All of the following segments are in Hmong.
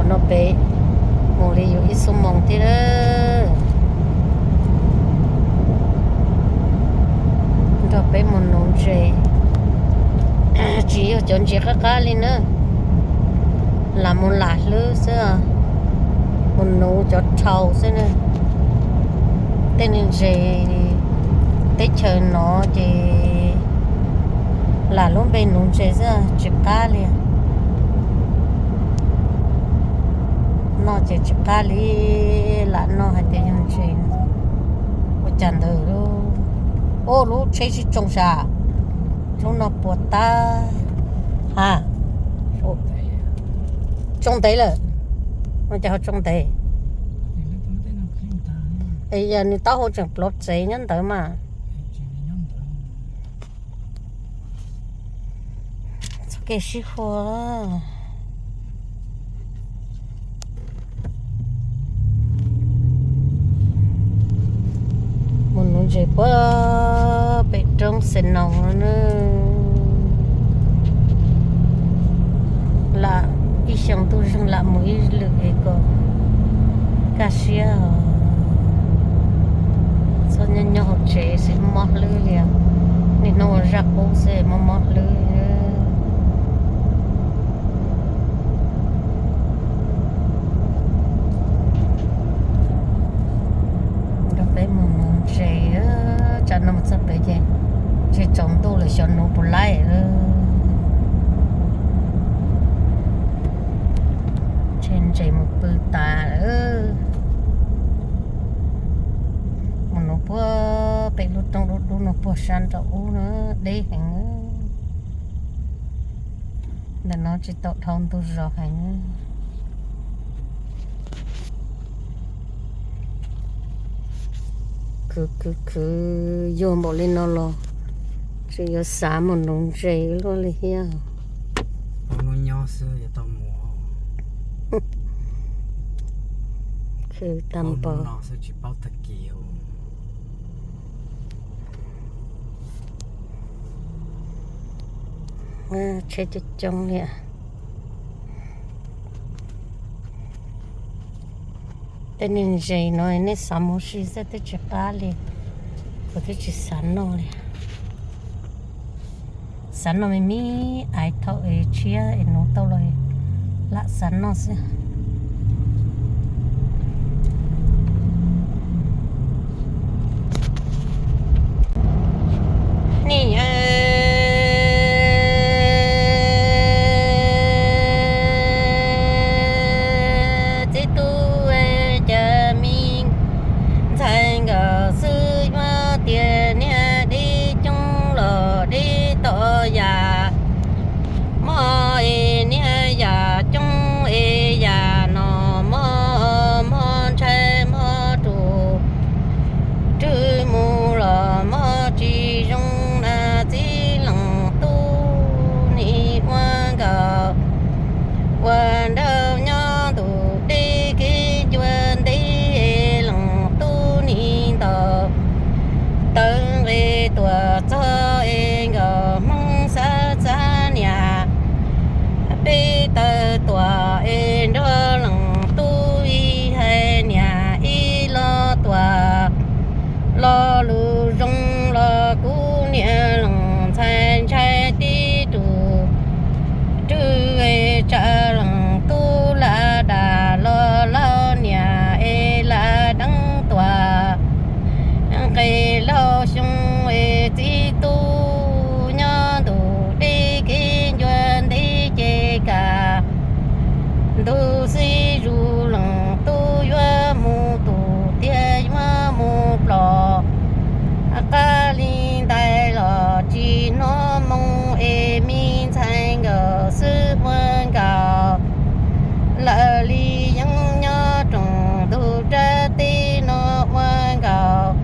No peb mus li yus ib xuab moos thiab, nrog peb mus nuv ntses. Tsis yog cov ntses qab qab li na, lam mus lam hlwb xwb, mus nuv cov rhau xwb na. Tej niag ntses teb chaws no ces lam lub npe nuv ntses xwb tsis qab li. Noj ces tsis qab li, lam noj hais tias yog ntses. Ua cas ntawd, ua lub tsheb sib tsoo sav, lub no puas tab ha. Tsoo ntev lawm, ua cas ho tsoo ntev? Es yog nws taub hau tseem plov tsev nyob ntawd mas. Txoj kev sib hua. Mus nuv ntses puag pem roob Xees Noos no na. Lam ib xyoo ntuj zeeg lam mus ib lwm es kom kaj siab. Txhob nyob nyob hauv tsev xwb mob hlwb li, niaj hnub ua zaj qub xwb mob mob hlwb. Nrog peb mus nuv ntses, tsam no mus txog pem ces ntshe tsaus ntuj lawm, xyov nuv puas laib. Ntshe ntses mus pw tas lawm. Mus nuv puag pem lub roob dub dub no puag sab nraum ub na, deb heev. Ntawm no tsis tau dhau ntug zos heev. Khwv khwv khwv, yuag npaum li no los tseem yuav xav mus nuv ntses luaj li thiab. Khwv tag npaum. Tsheb coob coob li. Tej niag ntses no nej xav mus si xwb twb tsis qab li, kuv twb tsis xav noj li. Xav noj me me aiv thaum es tshiab es nuv tau los lam xav noj xwb. Niam, txiv tub, cas me ntxhais nkawd xwb yuav tias niag dib coob los dib tom yam, mob es niag yam coob es yam no mob, mob ntshai mob rus, rwg mus los mob tsis zoo na. Txiv leej tub nim ua nkaus ua nraug nyob ntuj deb kev ncua ntev, leej tub nim ntaus taw nqe tuam txog es nkawd Hmoob xav txav niam peb taw tuam es nrog leej tub ib hais niam ib lo tuam. Lo lus zoo los kuv niam leej ntxhais ntshai tib tug, rwg tsam leej tub lam dam los laug niam es lam deev tuam. Nqe laug xyoo es txiv tub nyob ntuj deb kev ncua ntev ces kam ntug xib zus leej tub yuav mus tus tiag yuav mus plos. Qab li ntawd los tsis hnov moo es me ntxhais nkawd xwb ua nkaus. Lawv li yeeb nyob rooj ntug rab teb no ua nkaus,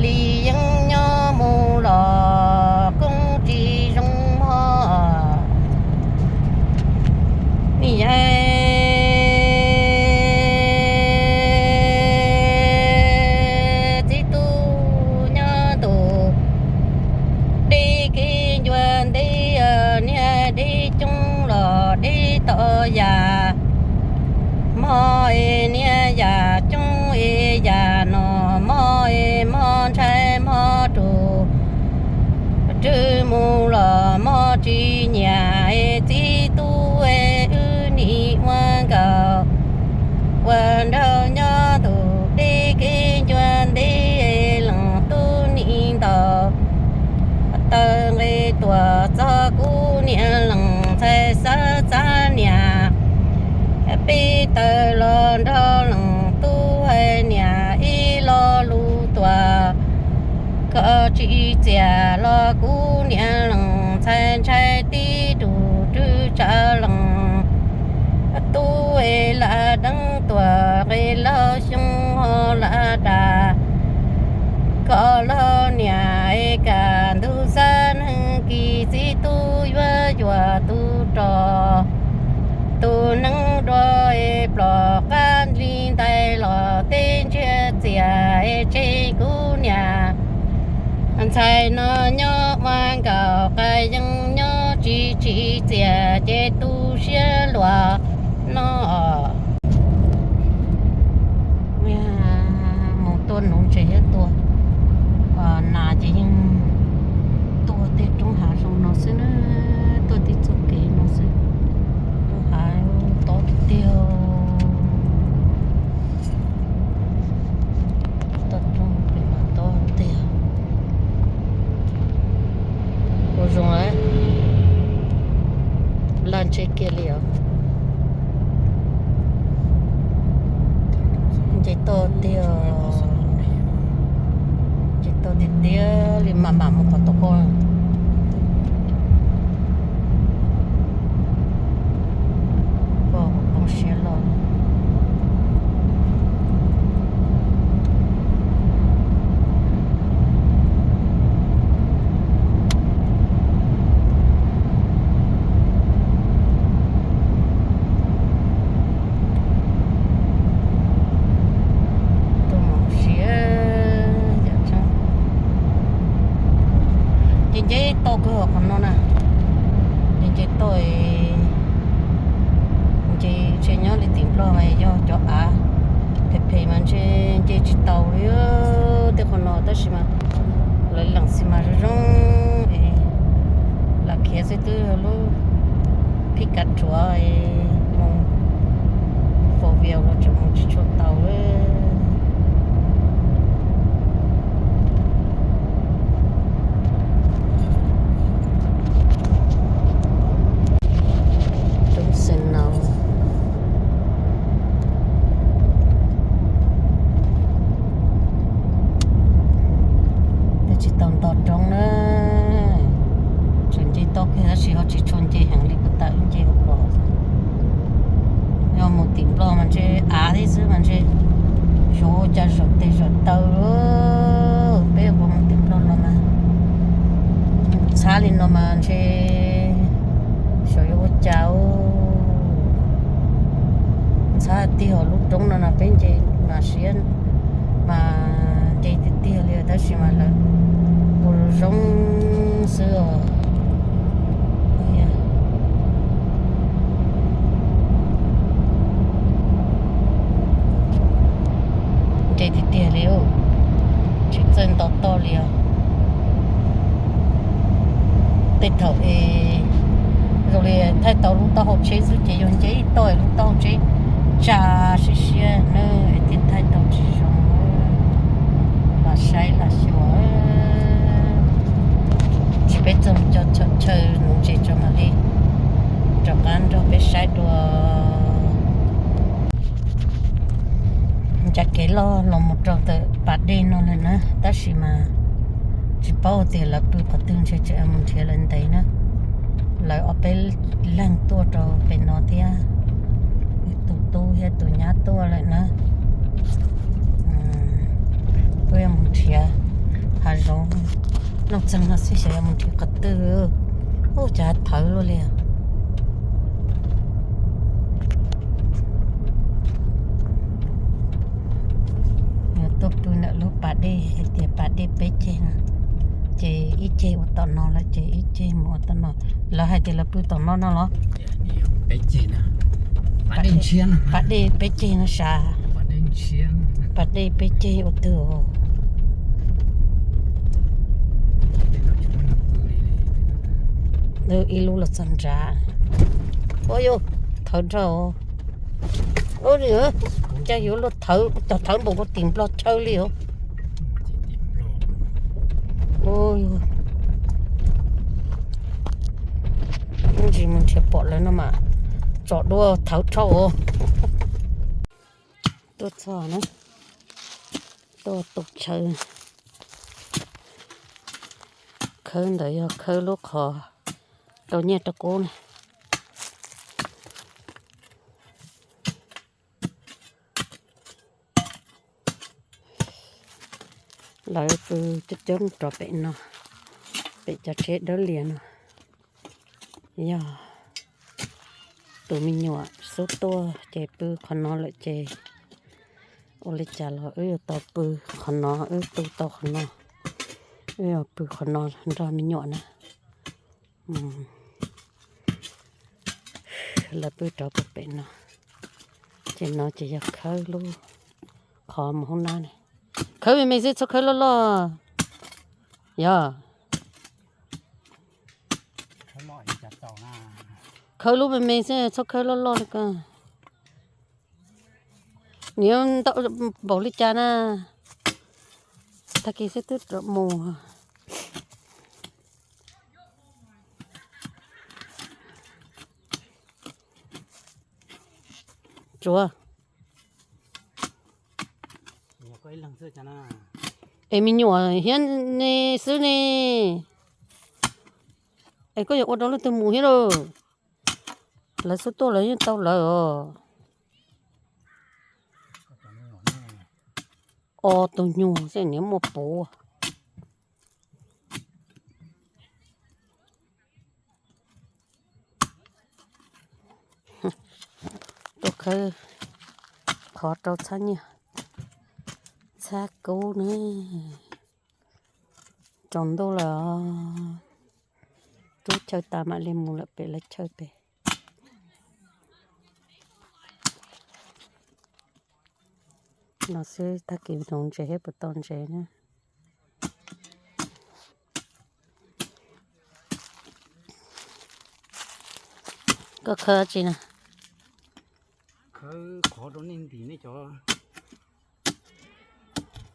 li yeeb nyob mus los koob tsis zoo hos. Niam, txiv tub nyob ntuj deb kev ncua ntev, niag deb coob los deb tom yam. Mob es niag yam coob es yam no, mob es mob ntshai mob rus, tswv mus los mob tsis nyiam es txiv tub es wb nim ua nkaus ua nraug nyob ntuj deb kev ncua ntev es leej tub nim ntaus taw nqe tuam txog kuv niam leej ntxhais xav txav niam. Peb taw los nrog leej tub hais niam ib lo lus tuam, koj tsis txiam los kuv niam leej ntxhais ntshai tib rus rwg tsav leej tub es lam deev tuam nqe laug xyoo ho lam dag. Koj laug niam es kam ntug xab neeg kis txiv tub yuav yuam tus rog. Tus neeg dua es plob qab li ntais los tej ntsiag txias es tseg kuv niam ntxhais no nyob ua nkaus qas yeej nyob tsis tsim txias ces tu siab luag no. Mus tuaj nuv ntses thiab tuaj nas ces yeej tuaj tej roob hav zoo no xwb na, tuaj tej txoj kev no xwb. Roob hav tob tiag tiag. Toj roob pem no tob tiag. Ua zoo lawm, laj ntsej kiag li os. Nce toj tiag, nce toj tiag tiag li mam mam mus qhov tau koj. Koj poob siab loj. Tuaj mus siab yam tseeb. Ces nce toj kawg qhov no na. Ces nce toj, nce tsheb nyob li tim Nplog mas yog cov av phem phem mas ntshe nce tsis tau li tej qhov no tab sis mas lawv leej xi mas zoo zoo es lam khiav xwb twb yog lub phij kav rhuav mus four wheel los tseem mus tsis tshua tau. Roob xees no twb tsis tau nto roob na, tseem nce toj kiag tab sis ho tsis tshua nce heev li puag ta wb nce hauv los. Yog mus tim Nplog mas ntshe av thiab xwb mas ntshe xyov ua cas zaum tes zaum taw. Peb ua mus tim Nplog no mas ntxhab li no mas ntshe xyov yuav ua cas. Ntxhab tiag os, lub roob no no peb nce mas siab mas nce tiag tiag li tab sis mas lawv ua zoo zoo xwb os. Nce tiag tiag li, tsis txawj nto toj li os. Tej thaum es zoo li thaij tau lub taub hau tsheb xwb ces yog nce ib toj es lub taub hau tsheb tsa siab siab na, es thiaj thaij tau tsis zoo. Lam saib lam xyuas. Tsis peb txog mus cov chaw nuv ntses tso mam li rov qab nrog peb saib dua. Ncas kev loj los mus rau ntawm pas dej no lawm na tab sis mas tsis paub tias lawv pw qhov twg ntshe tseem mus nrhiav lawv ntev na. Lawv ob peb leeg tuaj rau pem no thiab, tus tub thiab tus nyab tuaj lawm na. Tuaj yuav mus nrhiav hav zoov Looj Txeeg no xwb xyov yuav mus nrhiav qhov twg. Ub, cas thawv luaj li. Yog tuaj pw ntawm lub pas dej hais tias pas dej peb ceg no, ces ib ceg ua tom no lawm ces ib ceg mus ua tom no. Lawv hais tias lawv pw tom no no los? Peb ceg na. Pas dej peb ceg no sav. Pas dej peb ceg ua twg os. Ib lub los txog nrad. Ua yus thawv dhau. Ua cas yuav luag thawv, cov thawv npaum nkaus tim nplo chaw li os. Ntsis mus nrhiav pom lawv no mas tsom dua thawv dhau os. Tuaj txog na, tuaj tus chaw. Khawb ntawd yog khawb lub qhov rau nyiaj rau kub na. Lawv pw coob coob rau pem no, pem cov tsheb dawb lias no. Yog tus me nyuam xub tuaj ces pw qhov no lawm ces ua li cas los wb yuav tau pw qhov no, wb tu tau qhov no, wb yuav pw qhov no nrog me nyuam na. Lawv pw rau pem no, ces no ces yog khawb lub qhov mus hoob nab ne. Khawb me me xwb, txhob khawb loj loj. Yog khawb lub me me xwb, txhob khawb loj loj li ko. Nws yuav ntau npaum li cas na. Tag kis xwb twb mus. Tsuav. Es me nyuam thiab ne xwb ne. Es koj yuav ua rau leej twg mus thiab lauj? Lawv xub tuaj lawv yeej tau lawv os. Ob tug nyuj xwb niag muaj puv. Tuaj khawb qhov rau txhab nyiaj txhab kub na. Tsaus ntuj lawm, rub chaw tas mam li mus lawm pem lawv chaw pem. No xwb tag kis mus ntses thiab puas tau ntses na. Koj khawb tsi na? Khawb qhov rau nej ntim nej cov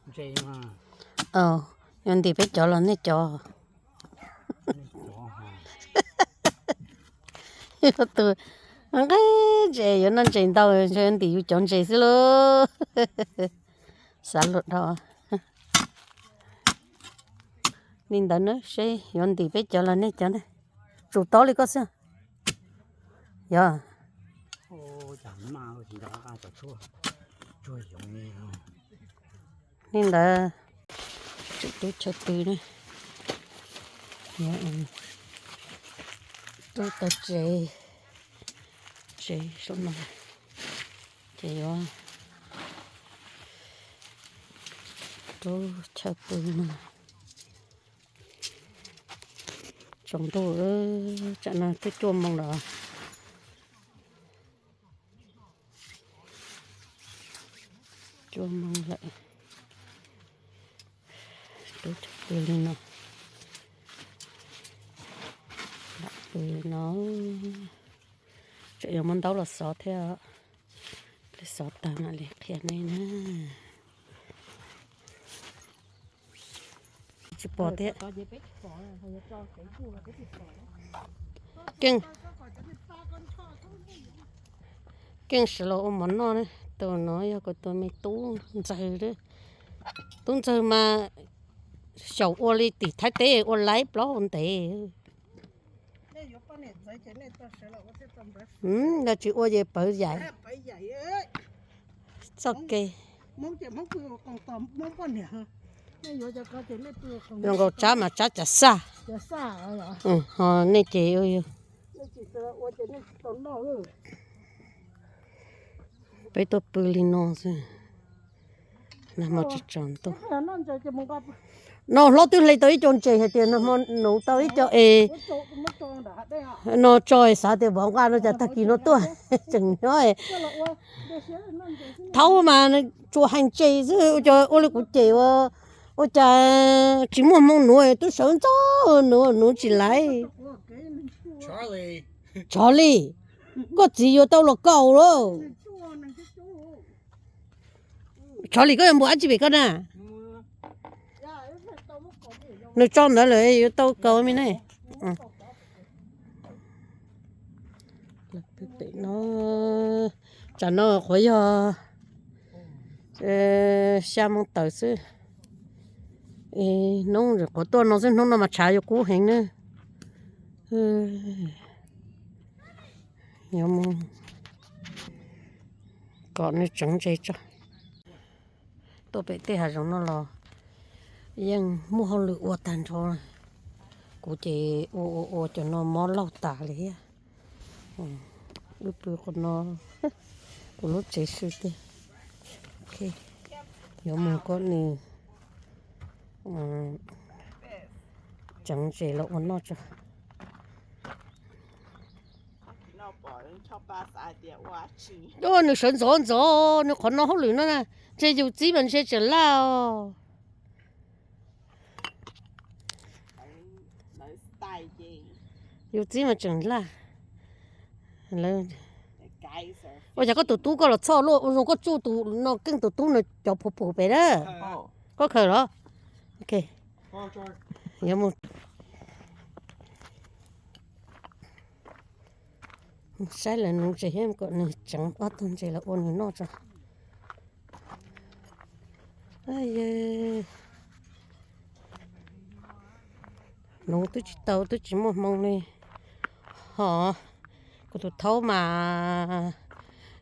ntses mas. Yuav ntim peb cov los nej cov? Tus nqe ntses yuav noj ntses ntau, ntshe ntim yus cov ntses xwb lauj. Xav luag dhau. Li ntawd na, seb yuav ntim peb cov los nej cov ne. Tsum tau li koj xwb. Yog. Li ntawd, tsum tub chaw pw ne. Tub tau tsev, tsev saum no, ces yuav rub chaw pw no. Tsaus ntuj, tsam no twb cuaj moos lawm. Cuaj moos lawm. Rub chaw pw li no. Lam pw no. Tseem yuav muab ntaub los xov thiab. Xov tag mam li qhia nej na. Tsis pom thiab. Keej, keej sawv los ua mov noj ne. Tus no yog kuv tus me tub ntxawg. Tub ntxawg mas xyaum ua li tim Thaib teb ua laib plaub hau ntev. Yog tsis ua ces pawv yaim. Txoj kev zoo nkaus tsab mas tsab cav xaj. Ho nej ces peb tuaj pw li no xwb. Nag hmo tsis tsaus ntuj. No hlob twb hle tau ib co ntses hais tias no hmo nuv tau ib co es no tso es xav tias vov nqa no cas tag kis no tuaj tseem nyob. Thaub mas tsuas hais ntses xwb, ua cas ua li kuv cem ua, ua cas tsis muaj hmoo nuv, twb sawv ntxov nuv, nuv tsis laiv. Tsov li, koj txiv yuav tau los kaus lauj. Tsov li, koj yuav npua dab tsi pem koj na? Nws tso ntawd lawm yuav tau kaus me ne. Tam no qhuav yog xya moo tawm xwb. Hnub qhuav tuaj no xwb, hnub no mas tshav yuav kub heev na. Yuav mus kom nws tseev ntses tso. Tuaj pem tej hav zoov no los yeej muaj hauj lwm ua tag nrho. Kuv ces ua ua ua cov no mob laug tas li thiab. Wb pw qhov no, kuv lub tsev xwb tiag. Yuav mus kom nws tseev ntses los ua noj tso. Nws sawv ntxov ntxov, nws qhov no hauj lwm no na, ntshe yus txib mas ntshe tseem laj os. Yus txib mas tseem laj. Ua cas koj tus tub koj los txhoj luaj, zoo koj tsuj tus no keej tus tub no cov phuv pum pem na. Koj khaws los. Saib lawv nuv ntses thiab kom nws tseev ob tug ntses los ua nws noj tso. Nuv twb tsis tau, twb tsis muaj hmoo li. Ho kuv tus thaub mas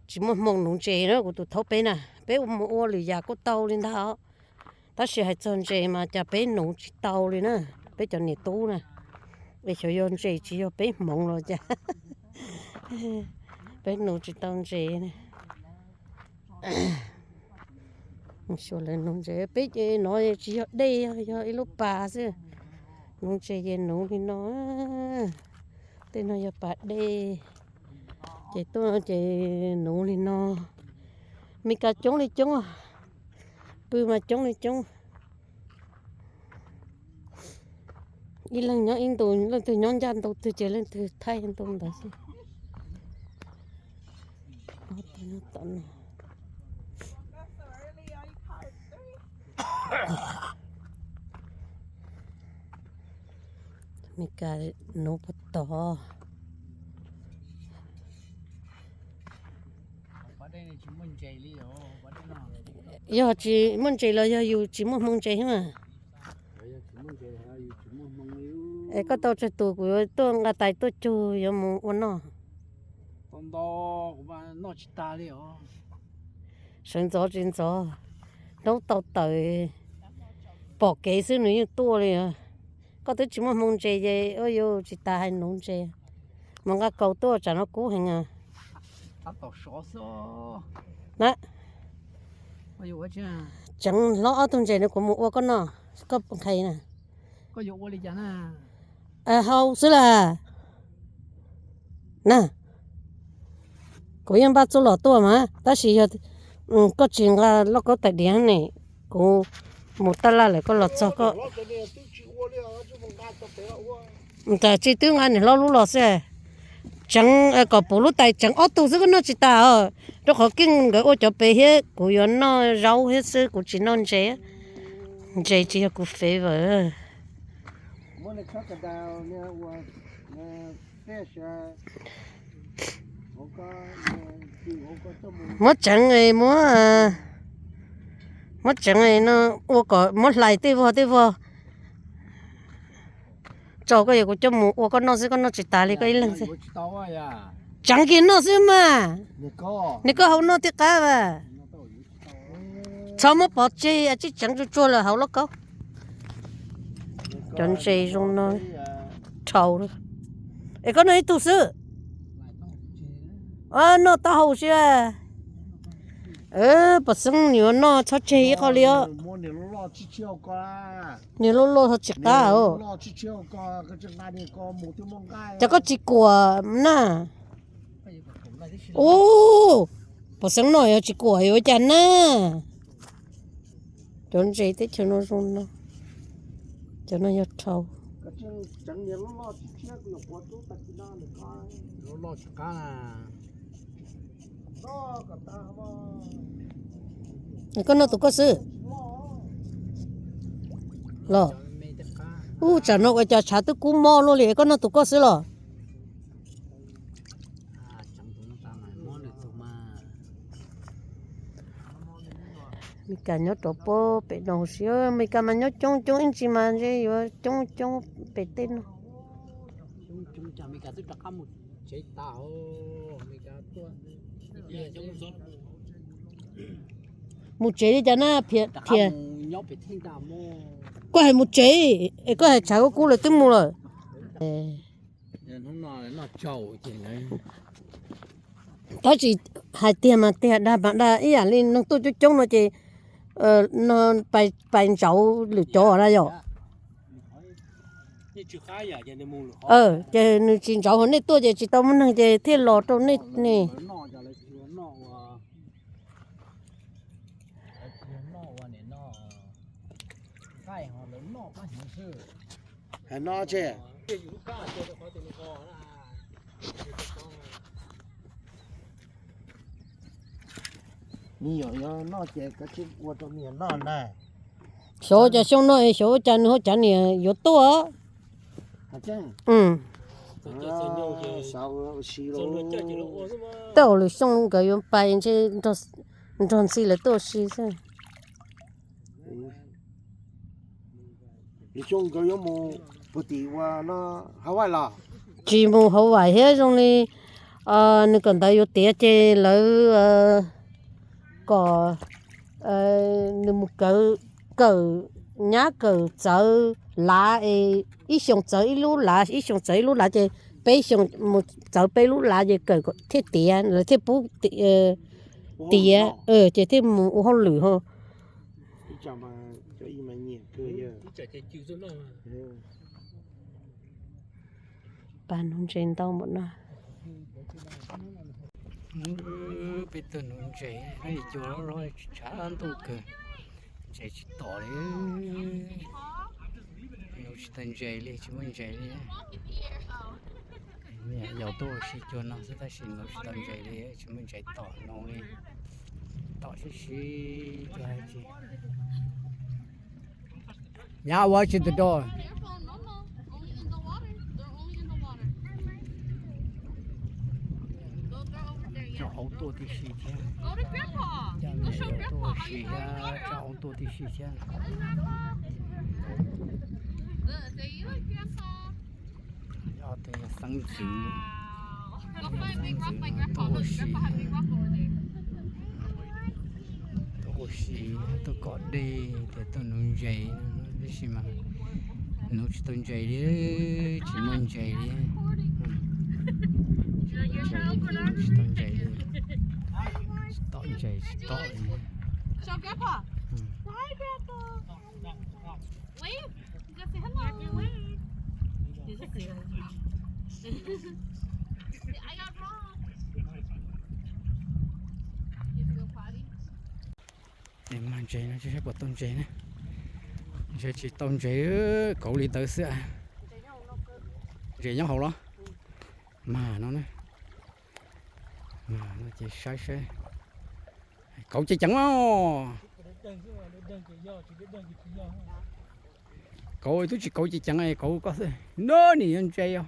tsis muaj hmoo nuv ntses na, kuv tus thaub peb na, peb mus ua lwm yam kuj tau li ntag os. Tab sis hais txog ntses mas cas peb nuv tsis tau li na, peb cov niam tub na. Es xyov yog ntses tsis yog peb hmoov los cas, peb nuv tsis tau ntses. Xyov lawv nuv ntses, peb ces no tsis yog dej, yog ib lub pas xwb. Nuv ntses ces nuv li no, tej no yog pas dej, ces tuaj ces nuv li no. Meskas coob li coob, pw mas coob li coob. Ib leeg nyob ib ntu, leej twg nyob ncaj ntu twg ces leej twg thaij ntu ntawd xwb. Meskas nuv puag tod. Yog tsis muaj ntses los yog yus tsis muaj hmoo ntses xwb mas. Es koj tau tsawg tus, kuv yuav tuaj nqa tais tuaj cug yuav mus ua noj. Sawv ntxov tsis ntxov, hnub tau tawm, pom kev xwb nws yeej tuaj li. Koj twb tsis muaj hmoo ntses ces ua yus tsis tas hais nuv ntses. Mus nqa kaus tuaj tsam no kub heev. Na, tseev hlob ob tug ntses no kuv mus ua koj noj, koj nqhis na. Hau xwb las. Na, kuv yeej npaj txuj lom tuaj mas, tab sis yog koj tsis nqa lauj kaub tais diav ne, kuv mus taj laj lawm koj los txog koj. Ntawm tsis twb nqa niam hlob lub los xwb. Tseev kom puv lub tais tseev ob tug xwb koj noj tsis tas os. Rau qhov keej nkawd ua cov pem thiab kuv yuav noj zaub thiab xwb, kuv tsis noj ntses. Ntses tsis yog kuv favorite. Muab tseev, muab, muab tseev no ua kom muab hlais tej vog tej vog tso, koj yog kuv coj mus ua koj noj xwb, koj noj tsis tas li koj ib leeg xwb. Tseev kiag noj xwb mas. Nws koj hau noj tej qab as. Txhob muab pov tseg, tsib tseev tsuag tsuag lawm hauv lauj kaub. Cov ntses zoo no dhau. Es koj noj ib tug xwb. Noj taub hau xwb. Pov Xeeb, nws yuav noj txhob tseg ib qho li os. Nws loj loj txhob tsis qab os. Cov koj tsis kuam na. Ub, Pov Xeeb noj yog tsis kuam yuav ua cas na. Cov ntses teb chaws no zoo no, cov no yog rhau. Koj noj tus koj xwb los? Ub, tsam no ua cas tshav twb kub mob luaj li, koj noj tus koj xwb los? Meskas nyob rau pem no huv si, Meskas mas nyob coob coob ib ntsis mas ntshe yuav coob coob pem tej no. Mus tsev li cas na Thiaj? Koj hais mus tsev es koj hais tshav kub kub lawv twb mus lawm. Tab sis hais tiag mas tiag, dag mas dag, ib yam li neeg tuaj coob coob no ces no pais ntsauv lwm cov na yom. Ces nws tsis ntsauv hauv nej tuaj ces tsis tau muaj neeg ces thiaj los rau nej ne. Xyov ua cas xyoo no es xyov ua cas nws ho cav niam yuav tuaj. Tej zaum lwm xyoo nkawd yuav pais ntshe nrog ntxhi lawv tuaj ua si xwb. Tsis mus Hawaii thiab zoo li nws kawm ntawv yuav tiav ces lawv kom nws mus kawm, kawm nyab kawm txawv lav es ib xyoos txawv ib lub lav, ib xyoos txawv ib lub lav ces peb xyoos mus txawv peb lub lav ces kawm thiaj tiav, lawv thiaj pub tiav ces thiaj mus ua hauj lwm ho. Pas nuv ntses ntau npaum no. Peb tuaj nuv ntses, cua loj loj tshav ntuj kawg, ntses tsis tom li. Nuv tsis tau ntses li, tsis muaj ntses li. Yog tuaj ua si cua no xwb tab sis nuv tsis tau ntses li, tsis muaj ntses tom no li. Tom sib sib cua hais tias. Nyab ua tsis tau do. Tsob aub tuaj tib si thiab. Coj niam yau tuaj ua si thiab, tsob aub tuaj tib si thiab. Ob tug yog xeeb ntxwv, xeeb ntxwv tuaj ua si, tuaj ua si, tuaj kom dej thiab tuaj nuv ntses, tab sis mas nuv tsis tau ntses li, tsis muaj ntses li. Tsis tau ntses li, tsis tom ntses tsis tom li. Mag ntses no saib puas tau ntses na. Ntshe tsis tau ntses, kauv li ntawd xwb. Ntses nyob hauv los? Mag no na. Mag no ces saib saib. Kauv ceev ceev os. Kauv twb tsis kauv ceev ceev, kauv koj xwb no nim yog ntses os.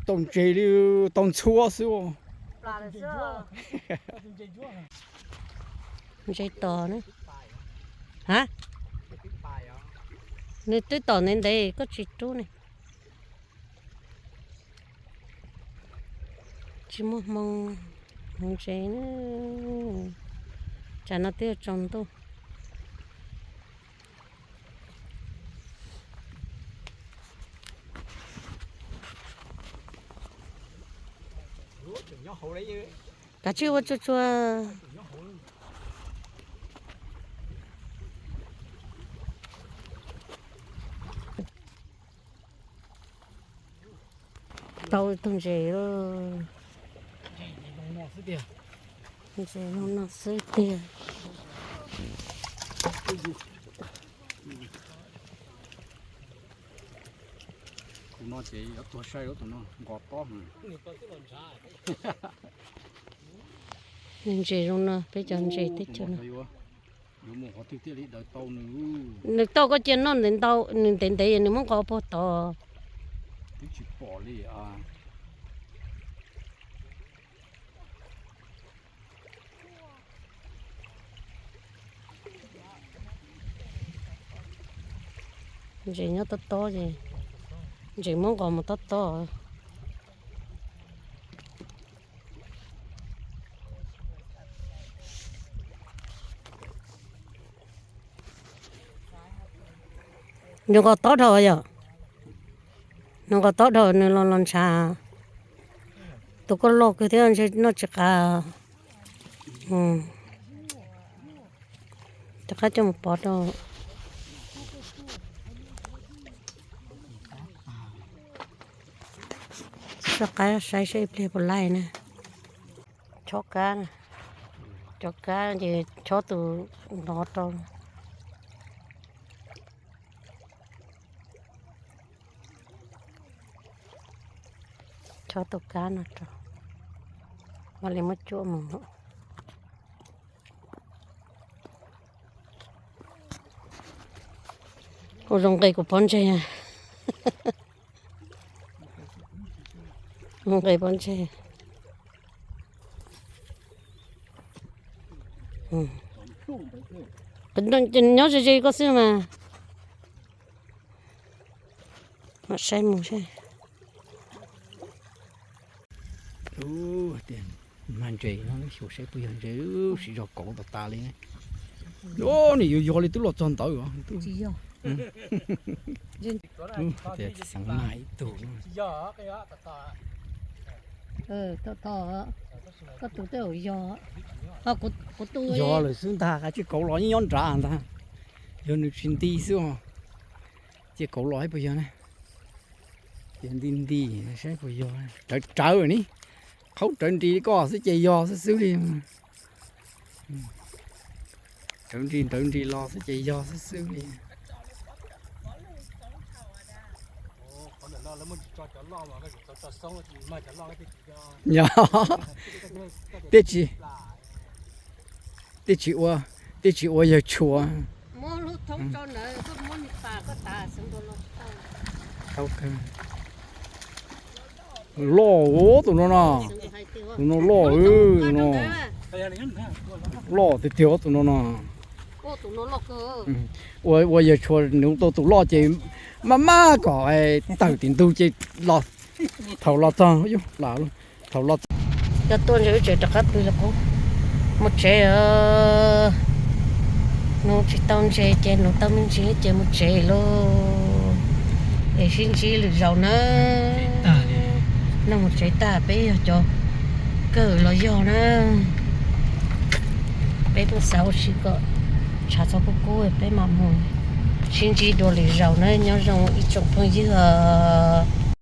Tau ntses li, tau ntxhuab xwb. Ntses tos ne. Ha, nws twb tom ntev ntev koj tsis rub ne. Tsis muaj hmoo hmoov ntses na. Tsam no twb yuav tsaus ntuj. Nyob hauv li. Kav tsij ua tsuag tsuag. Tau tus ntses lawm. Ntses zoo no xwb tiag. Tus no ces yuav tuag sai, tus no nqos tob. Ntses zoo no, peb cov ntses teb chaws no. Yuav mus qhov twg thiaj li daws tau nws. Nws tau koj cia noj ntev ntau, nws ntev ntev nws muab nqos puag tod. Twb tsis pom li a. Ntses nyob tob tob ces ntses muab nqos mus tob tob. Nws nqos tob dhau yom. Nws nqos tob dhau nws los los ntshav. Tus koj loj kawg thiab ntshe noj tsis qab. Rov qab coj mus pov rau. Rov qab saib seb ib pliag puas laij na. Chob kab, cov kab ces chob tus no rau. Chob tus kab no rau, mam li muab cuab mus. Ua zoo nqe kuv pob ntseg. Nqe pob ntseg. Nyob ze ze koj xwb mas. Mam saib mus saib. Tias mag ntses no xyuas saib puas yog ntses, siv zog kauv tas tas li. Ub, nws yuav yog li twb los txog ntawd os. Tias xeev mag ib tug. Yog lawm xwb ntag, qab tsis kauv los nyob nrad ntag. Yog nws tsis nti xwb os. Cia kauv los saib puas yog ne. Ces nti nti saib puas yog, rawv rawv ni, qhaub rawv nris li koj xwb ces yog xwb xwb li. Rawv nris rawv nris los xwb ces yog xwb xwb li. Yog, tib tsis, tib tsis ua, tib tsis ua yawg tshua. Loj tus no no, tus no loj no, loj tiag tiag tus no no. Ua, ua yawg tshua nws tau tus loj ces maj maj kom tawm tim ntug ces los, thaum los txog, thaum los txog. Yog tuaj ntshe wb tseem rov qab pw los qub. Mus tsev os. Nuv tsis tau ntses ces nuv tau me ntsis ces mus tsev lauj. Es sib ntsib lwm zaus na. Noj mus tsev tag peb yog cov kawg los yog na. Peb pheej xav ua si kom tshav txhob kub kub peb mam mus. Sib ntsib dua lwm zaus na, nyob zoo ib tsoom phooj ywg.